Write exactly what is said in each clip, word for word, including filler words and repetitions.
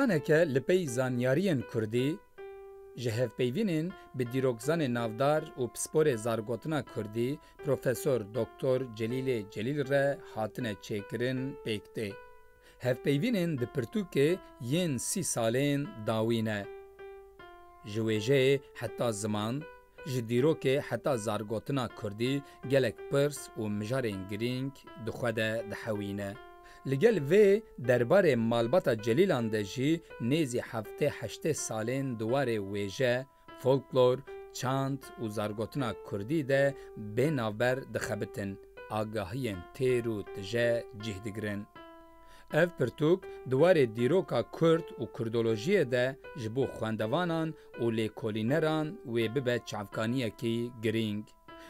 Aneke li pey zanyariyên kurdî, ji hevpeyvînên bi dîrokzanê navdar û pisporê zargotina kurdî Profesor Doktor Celîlê Celîl re hatine çêkirin pêk tê. Hevpeyvînên di pirtûkê yên sî salên dawî ne. Ji wêjeyê heta ziman, ji dîrokê heta zargotina kurdî gelek pirs û mijarên girîng di xwe de dihewîne. Li gel vê derbarê malbata Celîlan de jî nêzî heftê heştê salên di warê wêje, folklor, çand û zargotina kurdî de bê navber dixebitin, agahiyên têr û tije cih digirin. Ev pirtûk di warê dîroka kurd û kurdolojiyê de ji bo xwendevanan û lêkolîneran wê bibe çavkaniyekî girîng.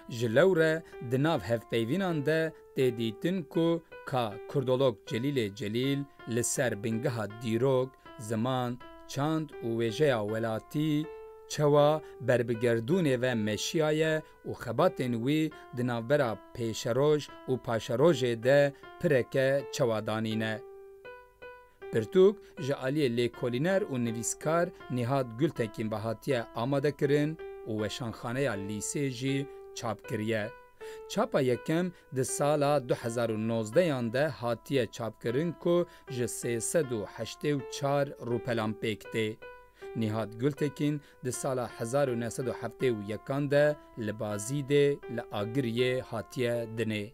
Ji lewre di nav hevpeyvînan de tê dîtin ku ka kurdolog Celîlê Celîl li ser bingeha dîrok, ziman, çand û wêjeya welatî çawa berbigerdûnê ve meşiyaye û xebatên wî di navbera pêşeroj û paşerojê de pireke çawa danîne. Pirtûk ji aliyê lêkolîner û nivîskar Nîhat Gultekîn ve hatiye amadekirin û Weşanxaneya Lîsê jî çap kiriye. Çapa yekem di sala du hezar û nozdeyan de hatiye çapkirin ku ji sê sed û heştê û çar rûpelan pêk tê. Nîhat Gultekîn di sala hezar û neh sed û heftê û yekan de li Bazîdê li Agiriyê hatiye dinê.